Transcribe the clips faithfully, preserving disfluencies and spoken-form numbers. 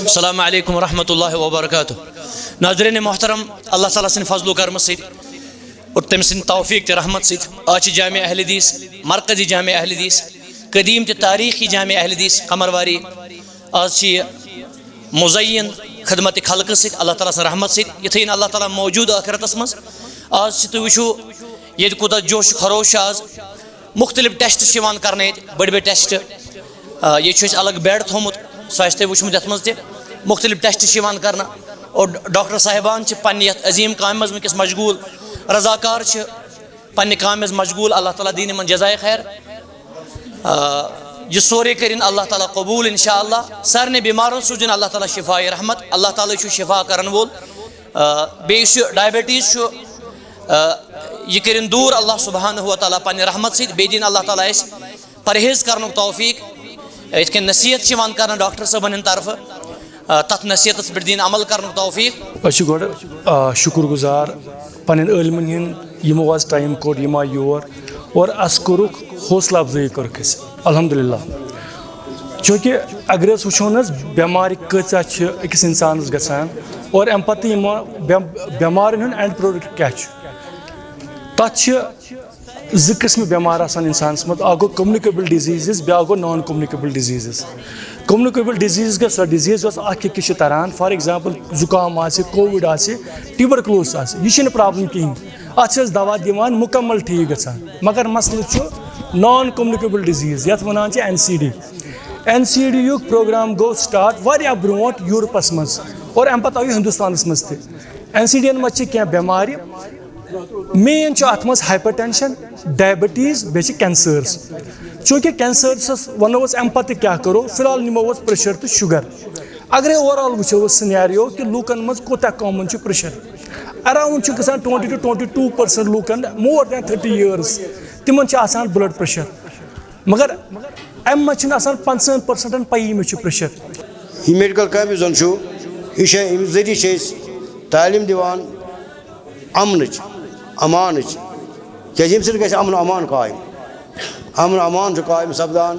السلام علیکم ورحمۃ اللہ وبرکاتہ۔ ناظرین محترم، اللہ تعالیٰ سٕنٛدِ فضل و کرمہٕ سۭتۍ اور تٔمۍ سٕنٛدِ توفیٖق تہٕ رحمت سۭتۍ آز چھِ جامع اہل حدیث، مرکزی جامع اہل حدیث، قدیٖم تہٕ تاریٖخی جامع اہل حدیث قمرواری، آز چھِ یہِ مزین خدمت خلقہٕ سۭتۍ، اللہ تعالیٰ سٕنٛدِ رحمت سۭتۍ، یِتھُے یِن اللہ تعالیٰ موجوٗد ٲخرتَس منٛز۔ آز چھِ تُہۍ وٕچھِو ییٚتہِ کوٗتاہ جوش خروش چھُ آز۔ مُختٔلِف ٹیسٹ چھِ یِوان کرنہٕ ییٚتہِ، بٔڑۍ بٔڑۍ ٹیسٹ۔ آ، ییٚتہِ چھُ اَسہِ الگ بیڈ تھوٚومُت، سُہ آسہِ تۄہہِ وٕچھمُت یَتھ منٛز تہِ۔ مُختٔلِف ٹیسٹ چھِ یِوان کرنہٕ اور ڈاکٹر صاحبان چھِ پننہِ یَتھ عظیٖم کامہِ منٛز وٕنکیٚس مشغوٗل، رضاکار چھِ پننہِ کامہِ منٛز مشغوٗل۔ اللہ تعالیٰ دِیِن یِمن جزائے خیر۔ آ، یہِ سورُے کٔرِن اللہ تعالیٰ قبوٗل انشاءاللہ۔ سارنٕے بٮ۪مارن سوٗزِن اللہ تعالیٰ شفاء رحمت۔ اللہ تعالیٰ چھُ شفا کرن وول۔ آ، بیٚیہِ یُس یہِ ڈائبٹیز چھُ، آ، یہِ کٔرِن دوٗر اللہ سبحانہ و تعالیٰ پننہِ رحمت سۭتۍ۔ بیٚیہِ دِیِن اللہ تعالیٰ اَسہِ پرہیز کرنُک توفیٖق۔ یِتھ کٔنۍ نصیحت چھِ یِوان کرنہٕ ڈاکٹر صٲبن ہٕنٛدِ طرفہٕ، آ، تَتھ نصیحتس پٮ۪ٹھ دِیِن عمل کرنُک توفیٖق۔ أسۍ چھِ گۄڈٕ، آ، شُکُر گُزار پنٕنٮ۪ن عٲلمن ہُنٛد، یِمو آز ٹایم کوٚڑ، یِم آے یور اور اَسہِ کوٚرُکھ حوصلہٕ افزٲیی کٔرٕکھ اَسہِ، الحمدللہ۔ چوٗنٛکہِ اگر أسۍ وٕچھو نہٕ حظ، بٮ۪مارِ کۭژاہ چھِ أکِس اِنسانَس گژھان اور اَمہِ پَتہٕ یِمو بٮ۪م-، بٮ۪مارٮ۪ن ہُنٛد اینڈ پروڈکٹ کیٛاہ چھُ؟ تَتھ چھِ زٕ قٕسمہٕ بٮ۪مار آسان اِنسانَس منٛز، اَکھ گوٚو communicable diseases، بیٛاکھ گوٚو non communicable diseases۔ Communicable disease گٔے سۄ ڈِزیٖز یۄس اَکھ أکِس چھِ تَران، فار ایگزامپٕل زُکام آسہِ، کووِڈ آسہِ، ٹیوٗبرکلوسس آسہِ، یہِ چھِنہٕ پرابلم کِہیٖنۍ۔ اَتھ چھِ أسۍ دوا دِوان، مُکمل ٹھیٖک گژھان، مگر مسلہٕ چھُ non communicable disease، یَتھ وَنان چھِ N C D. N C D یُک پروگرام گوٚو سٹارٹ واریاہ برونٛٹھ یوٗرپَس منٛز اور اَمہِ پَتہٕ آو یہِ ہِندُستانَس منٛز تہِ۔ این سی ڈی یَن منٛز چھِ کینٛہہ بٮ۪مارِ، مین چھُ اَتھ منٛز ہایپر ٹینشن، ڈائبٹیز، بیٚیہِ چھِ کینسٲرس۔ چوٗنٛکہِ کینسٲرسَس وَنو أسۍ اَمہِ پَتہٕ کیٛاہ کَرو، فی الحال نِمو أسۍ پریشر تہٕ شُگر۔ اگرے اوور آل وٕچھو أسۍ سینیریو کہِ لوٗکن منٛز کوٗتاہ کامن چھُ پریشر، اراؤنڈ چھُ گژھان twenty to twenty two percent لوٗکن، more than thirty years، تِمن چھُ آسان بلڈ پریشر۔ مگر اَمہِ منٛز چھِنہٕ آسان پنٛژاہن پٔرسنٹن پیی مےٚ چھُ پریشر۔ یہِ میڈیکل کیمپ یُس زن چھُ، یہِ چھِ، اَمہِ ذٔریعہٕ چھِ أسۍ تعلیٖم دِوان امنٕچ، امانٕچ، کیازِ ییٚمہِ سۭتۍ گژھِ امن امان قٲیِم۔ امن امان چھُ قٲیِم سپدان،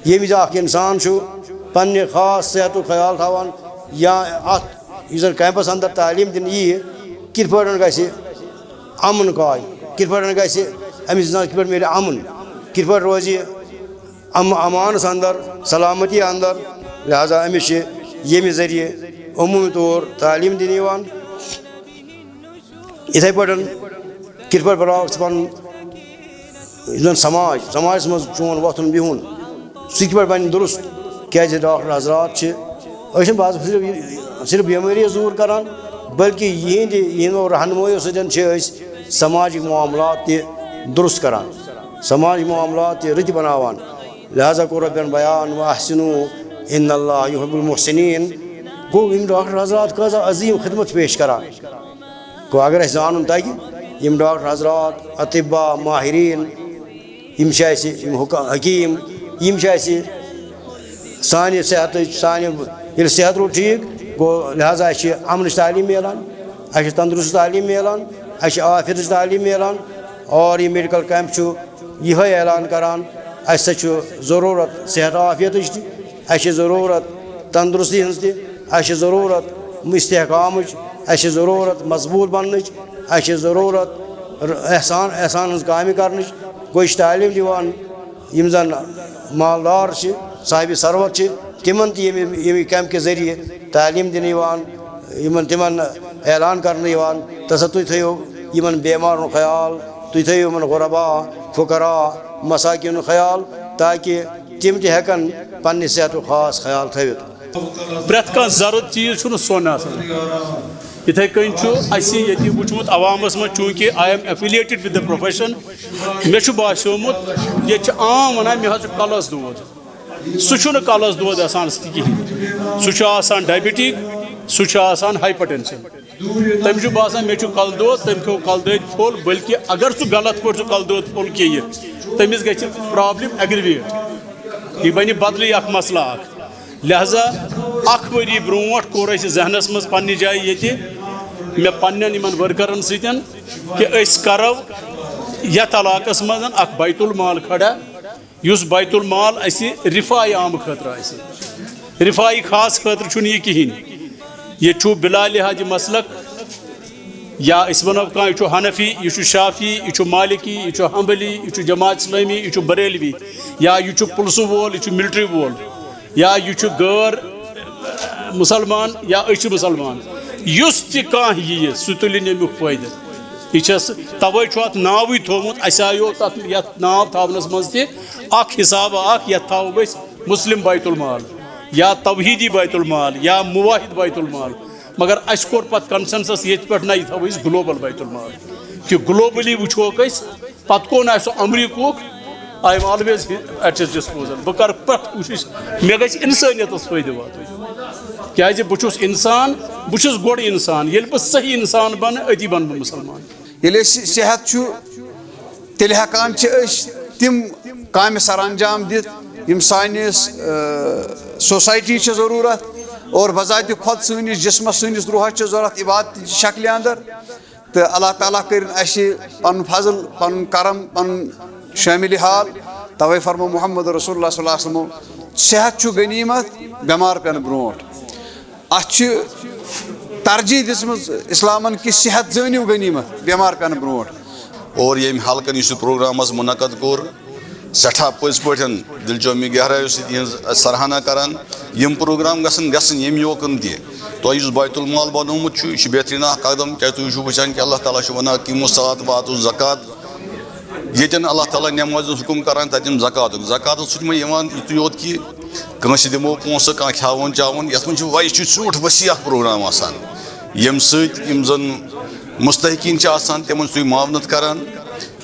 ییٚمہِ وِزِ اکھ انسان چھُ پننہِ خاص صحتُک خیال تھاوان یا اتھ یُس زن کیمپس اندر تعلیٖم دِنہٕ ییہِ، کِتھ پٲٹھۍ گژھِ امن قٲیِم، کِتھ پٲٹھۍ گژھِ أمِس انسانس کِتھ پٲٹھۍ میلہِ امن، کِتھ پٲٹھۍ روزِ امن امانس اندر، سلامتی اندر۔ لہذا أمِس چھِ ییٚمہِ ذٔریعہٕ عموٗمی طور تعلیٖم دِنہٕ یِوان۔ یِتھَے پٲٹھۍ کِتھ پٲٹھۍ بناوَکھ ژٕ پَنُن یُس زَن سماج، سماجَس منٛز چون وۄتھُن بِہُن، سُہ کِتھ پٲٹھۍ بَنہِ درُست؟ کیٛازِ ڈاکٹر حضرات چھِ، أسۍ چھِنہٕ بعض صرف یہِ، صرف بٮ۪مٲری یٲژ دوٗر کَران، بلکہِ یِہِنٛدِ، یِہِنٛدیو رہنمٲیو سۭتۍ چھِ أسۍ سماجِک معاملات تہِ درُست کَران، سماجِک معاملات تہِ رٕتۍ بَناوان۔ لہذا کوٚر رۄبَن بیان، "وَأَحْسِنُوا إِنَّ اللَّهَ يُحِبُّ الْمُحْسِنِينَ"۔ گوٚو، یِم ڈاکٹر حضرات کۭژاہ عظیٖم خدمت چھِ پیش کَران۔ گوٚو، اگر اَسہِ زانُن تَگہِ، یِم ڈاکٹر حضرات، اطباء، ماہریٖن، یِم چھِ اَسہِ، یِم حُکا-، حکیٖم، یِم چھِ اَسہِ سانہِ صحتٕچ، سانہِ، ییٚلہِ صحت روٗد ٹھیٖک، گوٚو، لہذا اَسہِ چھِ اَمنٕچ تعلیٖم میلان، اَسہِ چھِ تندرُستٕچ تعلیٖم میلان، اَسہِ چھِ عافیتٕچ تعلیٖم میلان، اور یہِ میڈیکل کیمپ چھُ یِہوٚے اعلان کران، اَسہِ سا چھُ ضروٗرت صحت عافیتٕچ تہِ، اَسہِ چھِ ضروٗرت تندرُستی ہٕنٛز تہِ، اَسہِ چھِ ضروٗرت استحکامٕچ، اَسہِ چھِ ضروٗرت مضبوٗط بننٕچ، اَسہِ چھِ ضروٗرت ر-، احسان، احسان ہٕنٛز کامہِ کرنٕچ۔ گوٚو، یہِ چھِ تعلیٖم دِوان، یِم زن مالدار چھِ، صاحبِ ثروت چھِ، تِمن تہِ ییٚمہِ، ییٚمہِ کیمپ کہِ ذٔریعہٕ تعلیٖم دِنہٕ یِوان، یِمن، تِمن اعلان کرنہٕ یِوان، تہٕ سا تُہۍ تھٲیِو یِمن بیمارن ہُنٛد خیال، تُہۍ تھٲیِو یِمن غربا، فقرا، مساکیٖن ہُنٛد خیال، تاکہِ تِم تہِ ہٮ۪کن پننہِ صحتُک خاص خیال تھٲوِتھ۔ پرٛٮ۪تھ کانٛہہ ضروٗرت چیٖز چھُنہٕ سۄن آسان۔ یِتھَے کٔنۍ چھُ اَسہِ ییٚتہِ وٕچھمُت عوامَس منٛز، چوٗنٛکہِ I am affiliated with the profession، مےٚ چھُ باسیومُت، ییٚتہِ چھِ عام وَنان، "مےٚ حظ چھُ کَلَس دود۔" سُہ چھُنہٕ کَلَس دود آسان کِہیٖنۍ، سُہ چھُ آسان ڈائبٹک، سُہ چھُ آسان ہائپر ٹینشن۔ تٔمِس چھُ باسان، "مےٚ چھُ کَلہٕ دود"، تٔمۍ کھیوٚو کَلہٕ دٲدۍ پھوٚل، بلکہِ اگر سُہ غلط پٲٹھۍ سُہ کَلہٕ دود پھوٚل کھیٚیہِ، تٔمِس گژھِ پرابلم ایگریویٹ، یہِ بَنہِ بدلٕے اکھ مسلہٕ اکھ۔ لہذا اکھ ؤری برونٛٹھ کوٚر اَسہِ ذہنس منٛز پننہِ جایہِ ییٚتہِ مےٚ پننٮ۪ن یِمن ورکرن سۭتۍ کہِ أسۍ کرو یتھ علاقس منٛز اکھ بیت المال کھڑا، یُس بیت المال اَسہِ رفاع عام خٲطرٕ آسہِ۔ رفاعی خاص خٲطرٕ چھُنہٕ یہِ کِہیٖنۍ۔ ییٚتہِ چھُ بلا لحاظ مسلک، یا أسۍ وَنو کانٛہہ، یہِ چھُ حنفی، یہِ چھُ شافعی، یہِ چھُ مالکی، یہِ چھُ حنبلی، یہِ چھُ جماعت اسلٲمی، یہِ چھُ بریلوی، یا یہِ چھُ پُلسہٕ وول، یہِ چھُ ملٹری وول، یا یہِ چھُ غٲر مُسلمان، یا أسۍ چھِ مُسلمان۔ یُس تہِ کانٛہہ یِیہِ، سُہ تُلِن اَمیُک فٲیدٕ۔ یہِ چھَس، تَوَے چھُ اَتھ ناوٕے تھوٚومُت، اَسہِ آیو تَتھ، یَتھ ناو تھاونَس منٛز تہِ اَکھ حِسابہ اَکھ، یَتھ تھاوو أسۍ مُسلِم بیت المال یا توحیٖدی بیت المال یا مُواحِد بیت المال۔ مگر اَسہِ کوٚر پَتہٕ consensus ییٚتہِ پٮ۪ٹھ، نہ، یہِ تھاوو أسۍ گلوبل بیت المال، کہِ گلوبلی وٕچھوکھ أسۍ پَتہٕ کون آسہِ سُہ امریکہُک۔ I am always at his disposal۔ بہٕ کَرٕ پرٛٮ۪تھ کوٗشِش، مےٚ گژھِ اِنسٲنیتَس فٲیدٕ واتُن، کیٛازِ بہٕ چھُس اِنسان، بہٕ چھُس گۄڈٕ اِنسان۔ ییٚلہِ بہٕ صحیح اِنسان بَنہٕ، أتی بَنہٕ بہٕ مُسلمان۔ ییٚلہِ أسۍ صحت چھُ، تیٚلہِ ہٮ۪کان چھِ أسۍ تِم کامہِ سر انجام دِتھ، یِم سانِس، آ، society چھِ ضروٗرت اور بذاتِ خۄد سٲنِس جسمس، سٲنِس روحس چھِ ضروٗرت عبادت چہِ شکلہِ اندر۔ تہٕ اللہ تعالیٰ کٔرِن اَسہِ پنُن فضل، پنُن کرم، پنُن شٲمِلِ حال۔ توے فرمو محمد رسول اللہ صلی اللہ علیہ وسلمو، "صحت چھُ غنیمت، بٮ۪مار پٮ۪نہٕ برونٛٹھ۔" اَتھ چھِ ترجیح دِژمٕژ اِسلامن کہِ صحت زٲنِو غنیمت، بٮ۪مار پٮ۪نہٕ برونٛٹھ۔ اور ییٚمہِ حلقن یُس یہِ پروگرام اَز منعقد کوٚر، سٮ۪ٹھاہ پٔزۍ پٲٹھۍ دِلچٲمی گہرایو سۭتۍ یِہٕنٛز سراہنا کران۔ یِم پروگرام گژھن گژھٕنۍ ییٚمہِ یوکُن تہِ۔ تۄہہِ یُس بیت المال بنوومُت چھُ، یہِ چھُ بہتریٖن اکھ قدم، کیازِ تُہۍ چھِو وٕچھان کہِ اللہ تعالیٰ چھُ وَنان، "اقیموا الصلاۃ و آتوا الزکوٰۃ۔" ییٚتٮ۪ن اللہ تعالیٰ نٮ۪مازِ ہُنٛد حُکُم کران، تَتٮ۪ن زکاتُک۔ زکاتَس چھُنہٕ یِوان یُتُے یوت کہِ کٲنٛسہِ دِمو پونٛسہٕ، کانٛہہ کھیٛاوُن چاوُن۔ یَتھ منٛز چھُ واریاہ، یہِ چھُ ژوٚٹ وسیع اکھ پروگرام آسان، ییٚمہِ سۭتۍ یِم زَن مستحقیٖن چھِ آسان، تِمَن چھُ تُہۍ معاونت کران۔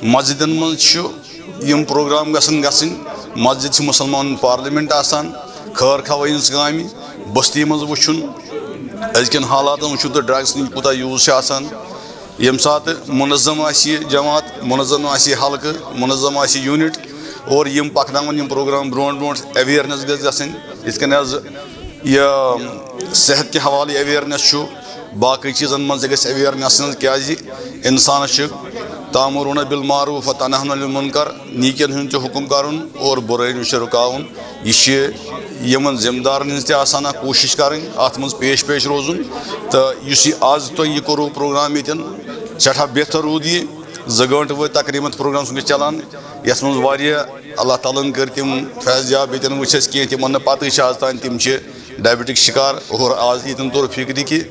مسجدن منٛز چھُ یِم پروگرام گژھن گژھٕنۍ۔ مسجد چھِ مُسلمان پارلیمنٹ آسان، خٲر خوٲہی ہٕنٛز کامہِ، بستی منٛز وٕچھُن، أزکٮ۪ن حالاتن وٕچھُن تہٕ ڈرگس نِش کوٗتاہ یوٗز چھُ آسان۔ ییٚمہِ ساتہٕ منظم آسہِ یہِ جماعت، منظم آسہِ یہِ حلقہٕ، منظم آسہِ یہِ یوٗنٹ، اور یِم پکناوَن یِم پروگرام برونٛٹھ برونٛٹھ، awareness گژھِ گژھٕنۍ۔ یِتھ کٔنۍ حظ یہِ صحت کہِ حوالہٕ awareness چھُ، باقٕے چیٖزن منٛز تہِ گژھِ awareness آسٕنۍ، کیازِ انسانس چھُ تامرون بالمعروف و تنہون عن المنکر، نیکین ہُنٛد تہِ حُکم کرُن اور بُرٲیی نِش رُکاوُن۔ یہِ چھِ یِمن ذمہٕ دارن ہٕنٛز تہِ آسان اکھ کوٗشش کرٕنۍ، اتھ منٛز پیش پیش روزُن۔ تہٕ یُس یہِ آز تۄہہِ یہِ کوٚروٕ پروگرام ییٚتٮ۪ن، سٮ۪ٹھاہ بہتر روٗد یہِ۔ زٕ گٲنٛٹہٕ وٲتۍ تقریباً پروگرام سُنٛد چلان، یتھ منٛز واریاہ اللہ تعالیٰ ہن کٔرۍ تِم فیض یاب، ییٚتٮ۪ن وٕچھ اَسہِ کینٛہہ تِمن نہٕ پتہٕے چھِ آز تام، تِم چھِ ڈائبٹک شکار۔ اور آز ییٚتٮ۪ن توٚر فکرِ کہِ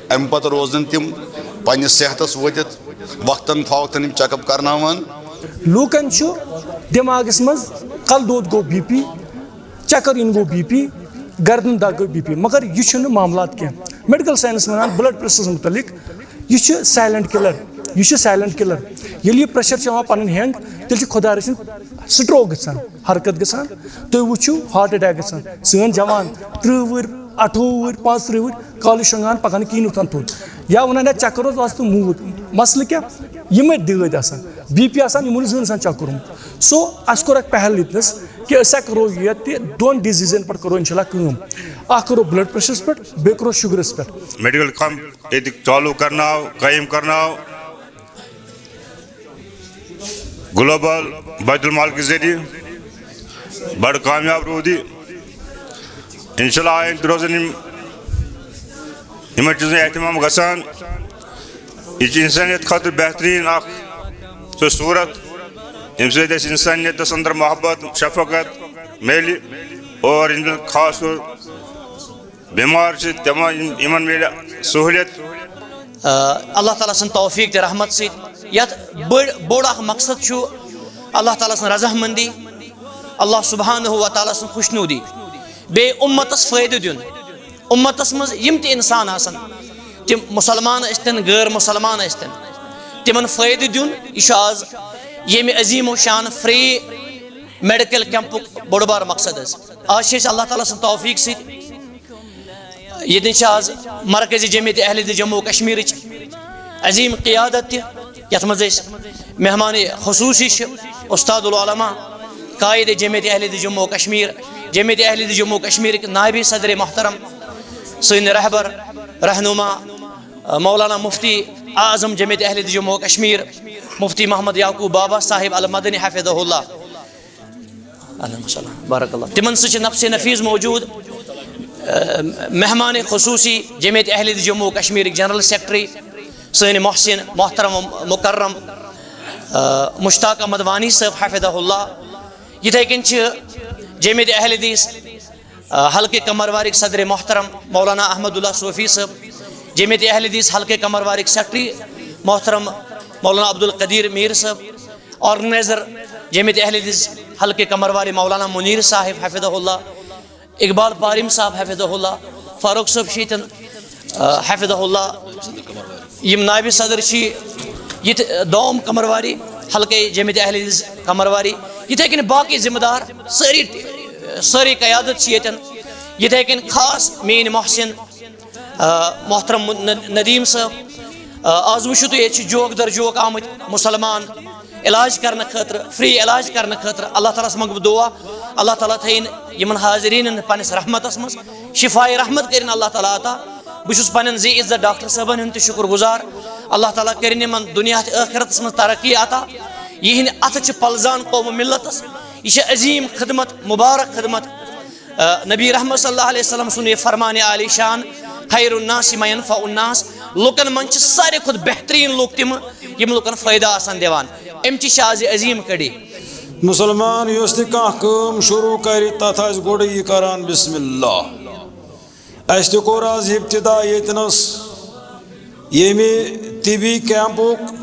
امہِ پتہٕ روزن تِم پننِس صحتس وٲتِتھ وقتاً فوقتاً یِم چیک اپ کرناوان۔ لوٗکن چھُ دٮ۪ماغس منٛز کلہٕ دود گوٚو بی پی، چکر یُن گوٚو بی پی، گردن دگ گوٚو بی پی، مگر یہِ چھُنہٕ معاملات کینٛہہ۔ میڈیکل ساینس ونان بلڈ پریشرس متعلق، یہِ چھُ سایلنٹ کلر، یہِ چھُ سایلنٹ کلر۔ ییٚلہِ یہِ پریشر چھُ یِوان پنٕنۍ ہینگ، تیٚلہِ چھُ خۄدا رٔچھِن سٹروک گژھان، حرکت گژھان، تُہۍ وٕچھِو ہارٹ اٹیک گژھان۔ سٲنۍ جوان ترٕٛہ وُہٕرۍ، اَٹھووُہ وُہٕرۍ، پانٛژترٕٛہ وُہٕرۍ، کالہٕ شۄنٛگان، پکان کِہیٖنۍ اُٹھان تھوٚد۔ یا وَنان، "ہے، چکر اوس، آز تہٕ موٗد۔" مسلہٕ کیٛاہ؟ یِمے دٲدۍ آسان، بی پی آسان، یِمو نہٕ زٕہٕنۍ آسان چکرمُت۔ سو، اَسہِ کوٚر اکھ پہل ییٚتنس کہِ أسۍ ہا کرو یہِ تہِ دۄن ڈیزیزن پٮ۪ٹھ کرو انشاءاللہ کٲم۔ اکھ کرو بلڈ پریشرس پٮ۪ٹھ، بیٚیہِ کرو شُگرس پٮ۪ٹھ۔ میڈیکل کیمپ ییٚتہِ چالو کرناو، قٲیِم کرناو۔ گلوبل بیت المال کہِ ذٔریعہٕ بڑٕ کامیاب روٗد یہِ۔ انشاءاللہ آیندٕ روزن یِم، یِمن چیٖزن اہتمام گژھان۔ یہِ چھِ انسانیت خٲطرٕ بہتریٖن اکھ سُہ صوٗرت، ییٚمہِ سۭتۍ اَسہِ انسانیتس اندر محبت، شفقت میلہِ اور خاص طور بٮ۪مار چھِ تِمن، یِمن میلہِ سہوٗلیت۔ آ، اللہ تعالیٰ سٕنٛز توفیٖق تہٕ رحمت سۭتۍ یَتھ بٔڑ، بوٚڑ اکھ مقصد چھُ اللہ تعالیٰ سٕنٛز رضامندی، اللہ سبحانہ و تعالیٰ سٕنٛز خۄشنودی، بیٚیہِ اُمتس فٲیدٕ دیُن۔ اُمتس منٛز یِم تہِ اِنسان آسن، تِم مُسلمان ٲسۍتن، غٲر مُسلمان ٲسۍتن، تِمن فٲیدٕ دیُن۔ یہِ چھُ آز ییٚمہِ عظیٖم و شان فری میڈیکل کیمپُک بوٚڑ بار مقصد حظ۔ آز چھِ أسۍ اللہ تعالیٰ سٕنٛز توفیٖق سۭتۍ ییٚتٮ۪ن چھِ آز مرکزی جمعیت اہل حدیث جموں و کشمیرٕچ عظیٖم قیادت تہِ، یَتھ منٛز أسۍ مہمان خصوٗصی چھِ استاد العلماء، قائد جمعیت اہل حدیث جموں و کشمیر، جمعیت اہل حدیث جموں و کشمیرٕکۍ نائب صدر محترم، سٲنۍ رہبر، رہنما، مولانا مفتی اعظم جمعیت اہل حدیث جموں و کشمیر، مفتی محمد یعقوب بابا صاحب المدنی حفظہ اللہ۔ علیکم السلام۔ بارک اللہ۔ تِمن سۭتۍ چھِ نفس نفیس موجود، مہمان خصوصی جمعیت اہل حدیث جموں و کشمیرٕکۍ جنرل سیکرٹری، سٲنۍ محسن محترم و مکرم، آ، مشتاق احمد وانی صٲب حفظہ اللہ۔ یِتھے کٔنۍ چھِ جمعیت اہل حدیث، آ، حلقہٕ کمروارٕکۍ صدر محترم مولانا احمد اللہ صوفی صٲب، جمعیت اہل حدیث حلقہٕ کمروارٕکۍ سیکرٹری محترم مولانا عبدالقدیر میر صٲب، آرگنائزر جمعیت اہل حدیث حلقہٕ کمروارِ مولانا منیر صاحب حفظہ اللہ، اقبال پارم صاحب حفظہ اللہ، فاروق صٲب چھِ ییٚتٮ۪ن، آ، حفظہ اللہ۔ یِم نائب صدر چھِ ییٚتہِ، آ، دوم کمرواری، حلقہٕ جمعیت اہل حدیث کمرواری، یِتھے کٔنۍ باقٕے ذمہٕ دار سٲری، سٲری قیادت چھِ ییٚتٮ۪ن۔ یِتھے کٔنۍ خاص میٲنۍ محسن، آ، محترم ن-، ندیم صٲب، آ، آز وٕچھِو تُہۍ، ییٚتہِ چھِ جوک در جوک آمٕتۍ مُسلمان علاج کرنہٕ خٲطرٕ، فری علاج کرنہٕ خٲطرٕ۔ اللہ تعالیٰ ہس منٛگہٕ بہٕ دُعا، اللہ تعالیٰ تھٲیِن یِمن حاضریٖنن پننِس رحمتس منٛز، شفاء رحمت کٔرِن اللہ تعالیٰ عطا۔ بہٕ چھُس پننٮ۪ن زِ عزت ڈاکٹر صٲبن ہُنٛد تہِ شُکر گُزار، اللہ تعالیٰ کٔرِن یِمن دُنیا تہٕ ٲخرتس منٛز ترقی عطا۔ یِہنٛدِ اَتھٕ چھِ پلزان قوم و ملتس۔ یہِ چھِ عظیٖم خدمت، مبارک خدمت۔ آ، نبی رحمت صلی اللہ علیہ وسلم سُنٛد یہِ فرمان عالی شان، "خیر الناس من ینفع الناس"، لُکن منٛز چھِ ساروی کھۄتہٕ بہتریٖن لُکھ تِم، یِم لُکن فٲیدٕ آسن دِوان۔ اَمہِ چہِ چھِ آز یہِ عظیٖم کڑی۔ مُسلمان یۄس تہِ کانٛہہ کٲم شروٗع کرِ، تتھ آسہِ گۄڈٕ یہِ کران بسم اللہ۔ اَسہِ تہِ کوٚر آز ابتدا ییٚتنس ییٚمہِ طبی کیمپُک،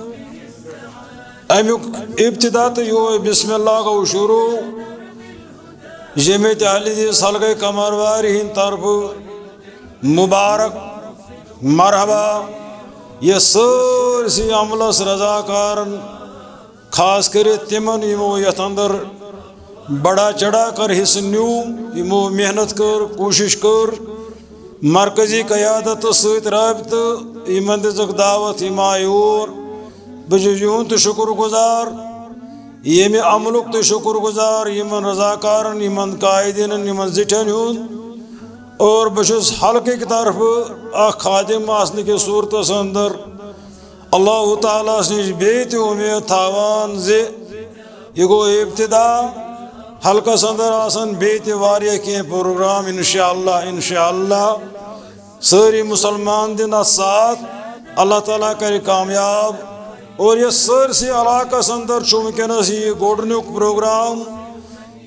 اَمیُک ابتدا تہٕ یِہوٚے بسم اللہ گوٚو شروٗع۔ جمعیت اہل حدیث حلقہٕ کمروارِ ہٕنٛدِ طرفہٕ مبارک، مرحبا، یہِ سٲرسٕے عملس رضاکارن، خاص کٔرِتھ تِمن یِمو یتھ اندر بڑا چڑھا کر حصہٕ نیوٗ، یِمو محنت کٔر، کوٗشش کٔر، مرکزی قیادتس سۭتۍ رٲبطہٕ، یِمن دِژٕکھ دعوت، یِم آے یور۔ بہٕ چھُس یِہُنٛد تہِ شُکر گُزار، ییٚمہِ عملُک تہِ شُکر گُزار، یِمن رضاکارن، یِمن قائدیٖنن، یِمن زِٹھٮ۪ن ہُنٛد۔ اور بہٕ چھُس حلقٕکۍ طرفہٕ اکھ خادم آسنہٕ کِس صوٗرتس اندر اللہ تعالیٰ ہس نِش بیٚیہِ تہِ اُمید تھاوان زِ یہِ گوٚو ابتدا۔ حلقس اندر آسن بیٚیہِ تہِ واریاہ کینٛہہ پروگرام، انشاءاللہ، انشاءاللہ۔ سٲری مُسلمان دِن اتھ ساتھ، اللہ تعالیٰ کرِ کامیاب۔ اور یتھ سٲرسٕے علاقس اندر چھُ وٕنکیٚنس یہِ گۄڈٕنیُک پروگرام،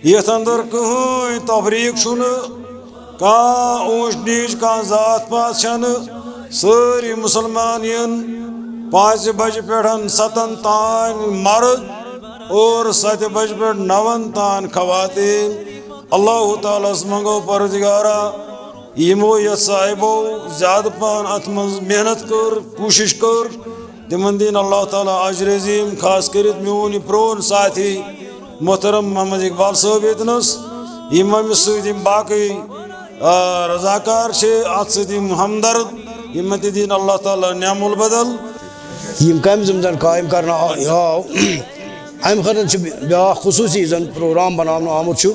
یتھ اندر کٕہٕنۍ تفریق چھُنہٕ، کانٛہہ اوٗنچ نیٖچ، کانٛہہ ذات پات چھنہٕ۔ سٲری مُسلمان یِن پانٛژِ بجہِ پٮ۪ٹھ ستن تام مرد اور ستہِ بجہِ پٮ۪ٹھ نون تام خواتین۔ اللہ تعالیٰ ہس منٛگو، پروردگارا، یِمو یتھ صاحبو زیادٕ پہن اتھ منٛز محنت کٔر، کوٗشش کٔر، تِمن دِن اللہ تعالیٰ اجر عظیٖم۔ خاص کٔرِتھ میون یہِ پرون ساتھی محترم محمد اقبال صٲب ییٚتنس، یِم أمِس سۭتۍ یِم باقٕے، آ، رضاکار چھِ، اتھ سۭتۍ یِم ہمدرد، یِمن تہِ دِن اللہ تعالیٰ نعم البدل۔ یِم کامہِ یِم زن قٲیِم کرنہٕ آ-، آو، امہِ خٲطرٕ چھُ بیٛاکھ خصوٗصی زن پروگرام بناونہٕ آمُت چھُ،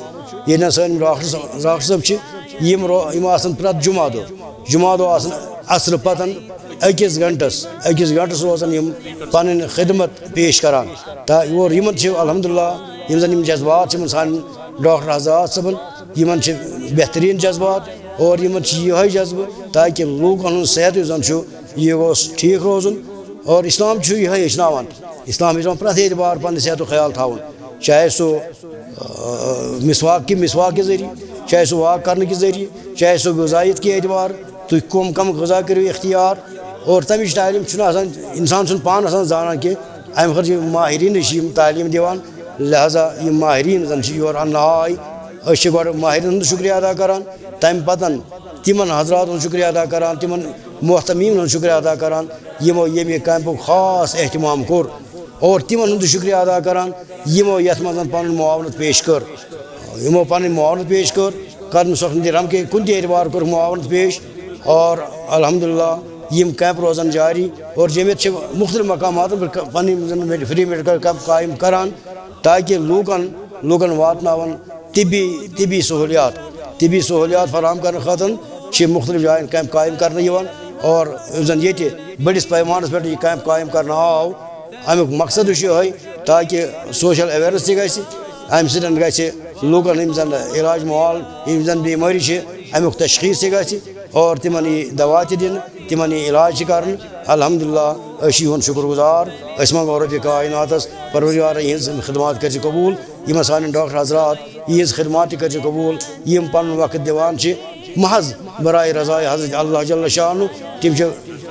ییٚتہِ نَس سٲنۍ ڈاکٹر صٲب، ڈاکٹر صٲب چھِ، یِم رو-، یِم آسان پرٛٮ۪تھ جمعہ دۄہ، جمعہ دۄہ آسان عصرٕ پتن أکِس گھنٹس، أکِس گھنٹس روزان یِم پنٕنۍ خدمت پیش کران۔ تا-، اور یِمن چھِ الحمدللہ، یِم زن یِم جذبات چھِ یِمن سانٮ۪ن ڈاکٹر حضرات صٲبن، یِمن چھِ بہتریٖن جذبات اور یِمن چھِ یِہوٚے جذبہٕ تاکہِ لوٗکن ہُنٛد صحت یُس زن چھُ، یہِ گوٚژھ ٹھیٖک روزُن۔ اور اسلام چھُ یِہوٚے ہیٚچھناوان، اسلام ہیٚچھناوان پرٛٮ۪تھ اعتبار پننہِ صحتُک خیال تھاوُن، چاہے سُہ، آ، مسواک کہِ، مسواک کہِ ذٔریعہٕ، چاہے سُہ واک کرنہٕ کہِ ذٔریعہٕ، چاہے سُہ غذائیت کہِ اعتبار، تُہۍ کم کم غذا کٔرِو اختیار۔ اور تمِچ تعلیٖم چھُنہٕ آسان، انسان چھُنہٕ پانہٕ آسان زانان کینٛہہ، امہِ خٲطرٕ چھِ ماہریٖنٕے چھِ یِم تعلیٖم دِوان۔ لہذا یِم ماہریٖن زن چھِ یور اننہٕ آے، أسۍ چھِ گۄڈٕ ماہریٖنن ہُنٛد شُکریہ ادا کران، تمہِ پتن تِمن حضراتن ہُنٛد شُکریہ ادا کران، تِمن محتمیٖمن ہُنٛد شُکریہ ادا کران، یِمو ییٚمہِ کیمپُک خاص اہتمام کوٚر، اور تِمن ہُنٛد تہِ شُکریہ ادا کران، یِمو یتھ منٛز پنُن معاونت پیش کٔر۔ یِمو پنٕنۍ معاونت پیش کٔر، قدم صٲبن دِ رحم کے کُنہِ تہِ اعتبار کوٚرُکھ معاونت پیش۔ اور الحمدللہ یِم کیمپ روزن جاری اور جمعیت چھِ مُختٔلِف مقاماتن پٮ۪ٹھ ک-، پنٕنۍ یِم زن میڈ-، فری میڈیکل کیمپ قٲیِم کران تاکہِ لوٗکن، لوٗکن واتناون طبی، طبی سہولیات، طبی سہولیات فراہم کرنہٕ خٲطرٕ چھِ مُختٔلِف جاین کیمپ قٲیِم کرنہٕ یِوان اور یُس زن ییٚتہِ بٔڑِس پیمانس پٮ۪ٹھ یہِ کیمپ قٲیِم کرنہٕ آو، اَمیُک مقصد چھُ یِہوٚے تاکہِ سوشل اویرنس تہِ گژھِ، اَمہِ سۭتۍ گژھِ لوٗکن یِم زن علاج معال، یِم زن بیمٲری چھِ، اَمیُک تشخیص تہِ گژھِ اور تِمَن یی دوا تہِ دِنہٕ، تِمَن یی علاج تہِ کرنہٕ۔ الحمدللہ، أسۍ چھِ یِہُنٛد شُکُر گُزار۔ أسۍ منٛگو رۄبِ کائناتَس، پروردگار، یِہٕنٛز خدمات کٔرۍ زِ قبوٗل، یِمَن سانٮ۪ن ڈاکٹر حضرات یِہٕنٛز خدمات تہِ کٔرۍ زِ قبوٗل، یِم پَنُن وقت دِوان چھِ محض برائے رضائے حضرت اللہ جل شانہ۔ تِم چھِ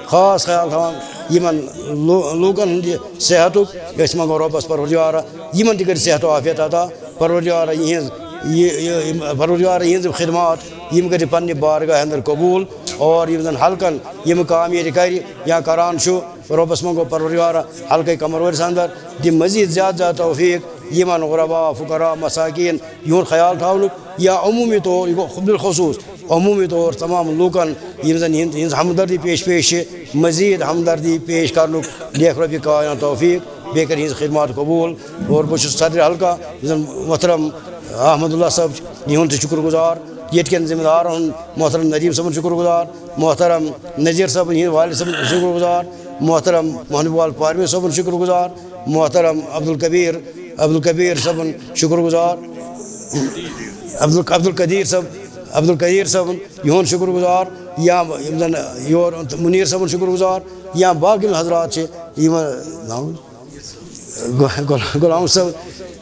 خاص خیال تھاوان یِمَن لو-، لوٗکَن ہُنٛد یہِ صحتُک۔ أسۍ منٛگو رۄبَس پروردگارا، یِمَن تہِ کٔرۍ صحت و عافیت عطا۔ پروردگارا، یِہٕنٛز یہِ، یہِ، یِم، پروردگارا، یِہٕنٛز یِم خدمات، یِم کٔرۍ زِ پننہِ بارگاہ اندر قبوٗل۔ اور یِم زَن حلقن یِم کامہِ ییٚتہِ کَرِ یا کران چھُ، رۄبَس منٛگو پروردگارا، حلقے قمروٲرِس اندر دِ مزید زیادٕ زیادٕ توفیق یِمَن غربا، فقراء، مساکین یِہُنٛد خیال تھاونُک، یا عموٗمی طور، یہِ گوٚو بالخصوٗص عموٗمی طور تمام لوٗکَن یِم زَن یِہِنٛد، یِہِنٛز ہمدردی پیش پیش چھِ، مزید ہمدردی پیش کرنُک دِیَکھ رۄبِ کائنات توفیق، بیٚیہِ کَرِ یِہِنٛز خدمات قبوٗل۔ اور بہٕ چھُس صدر حلقہ یُس زَن محترم احمد اللہ صٲب چھُ، یِہُنٛد تہِ شُکر گُزار، ییٚتہِ کٮ۪ن ذمہٕ دارَن ہُنٛد، محترم ندیم صٲبُن شُکر گُزار، محترم نذیر صٲبُن، یِہِنٛدِ والد صٲبُن شُکر گُزار، محترم محمد اقبال پارمی صٲبُن شُکر گُزار، محترم عبدالکبیر، عبدالکبیر صٲبُن شُکر گُزار، عبدال-، عبدالقدیر صٲب، عبدالقدیر صٲبُن یِہُنٛد شُکر گُزار، یا یِم زَن یور منیر صٲبُن شُکر گُزار، یا باقی حضرات چھِ یِمَن ناو غ-، غلام صٲب،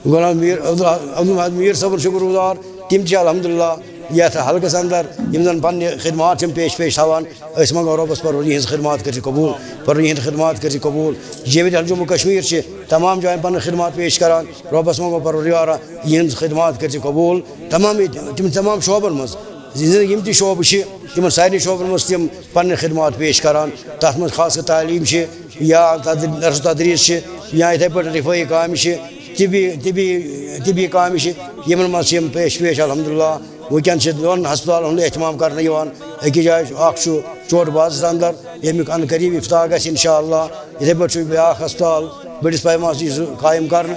غلام میر، عبدال-، عبدالمحد میر صٲبُن شُکر گُزار۔ تِم تہِ چھِ الحمدللہ یَتھ حلقَس اندر یِم زَن پننہِ خدمات چھِ یِم پیش پیش تھاوان۔ أسۍ منٛگو رۄبَس پروردگار یِہٕنٛز خدمات کٔرۍ زِ قبوٗل، پروردگار یِہٕنٛدِ خدمات کٔرۍ زِ قبوٗل۔ جیٖوِتھ جموں کشمیر چھِ تمام جایَن پنٕنۍ خدمات پیش کران۔ رۄبَس منٛگو پروردگارا یِہٕنٛز خدمات کٔرۍ زِ قبوٗل۔ تمام ییٚتہِ، تِم تمام شعبَن منٛز، زِ-، زِ-، یِم تہِ شعبہٕ چھِ، تِمَن سارنٕے شعبَن منٛز تِم پنٕنۍ خدمات پیش کران۔ تَتھ منٛز خاص کر تعلیٖم چھِ، یا تد-، درس و تدریٖس چھِ، یا یِتھَے پٲٹھۍ رفٲہی کامہِ چھِ، طبی، طبی، طبی کامہِ چھِ، یِمَن منٛز چھِ یِم پیش پیش الحمدللہ۔ وٕنکٮ۪ن چھِ دۄن ہسپتالَن ہُنٛد اہتمام کرنہٕ یِوان۔ أکِس جایہِ چھُ، اَکھ چھُ چوٹ بازَس اندر، ییٚمیُک عن قریب افتتاح گژھِ انشاءاللہ۔ یِتھَے پٲٹھۍ چھُ بیٛاکھ ہسپتال بٔڑِس پیمانَس یُس قٲیِم کرنہٕ،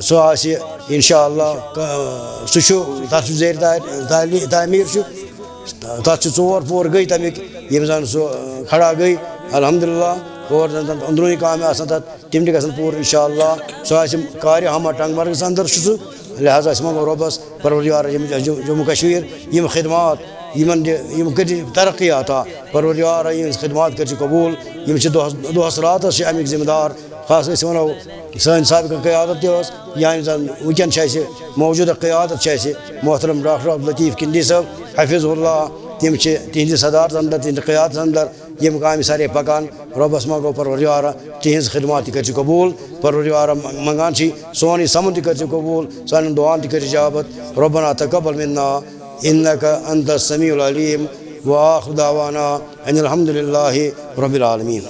سُہ آسہِ انشاءاللہ، ک-، سُہ چھُ، تَتھ چھُ زیر تعلیٖم، تعلیٖم، تعمیٖر چھُ۔ تَتھ چھِ ژور پور گٔے تَمِکۍ، یِم زَن سُہ، آ، کھڑا گٔے، الحمدللہ۔ اور زَن تَتھ أنٛدروٗنی کامہِ آسَن تَتھ، تِم تہِ گژھَن پوٗرٕ اِنشاءاللہ۔ سُہ آسہِ کارِ ہامہ ٹنٛگ مرگَس اَندَر چھُ سُہ، لہذا أسۍ منٛگو رۄبَس پروردگار یِم جم-، جموں کشمیر یِم خدمات یِمَن دِ-، یِم کٔرۍ ترقی عطا۔ پروردگار یِہٕنٛز خدمات کٔرۍ زِ قبوٗل۔ یِم چھِ دۄہَس، دۄہَس راتَس چھِ اَمِکۍ ذمہٕ دار۔ خاص أسۍ وَنو سٲنۍ سابقہ قیادت تہِ ٲس، یا یِم زَن وٕنکٮ۪ن چھِ اَسہِ موجودہ قیادت چھِ اَسہِ محترم ڈاکٹر عبداللطیف کِنڈی صٲب حفظہ اللہ، تِم چھِ تِہنٛدِ صدارت اندر، تِہنٛدِ قیادت اندر یِم کامہِ سارے پکان۔ رۄبس منٛگو پروردگارا تِہنٛز خدمات تہِ کٔرۍ زِ قبوٗل۔ پروردگارا منٛگان چھِ سون یہِ سمُن تہِ کٔرۍ زِ قبوٗل، سانٮ۪ن دُعاہن تہِ کٔرۍ زِ اجابت۔ ربنا تقبل منا انک انت السمیع العلیم، وآخر دعوانا ان الحمد للہ رب العالمین۔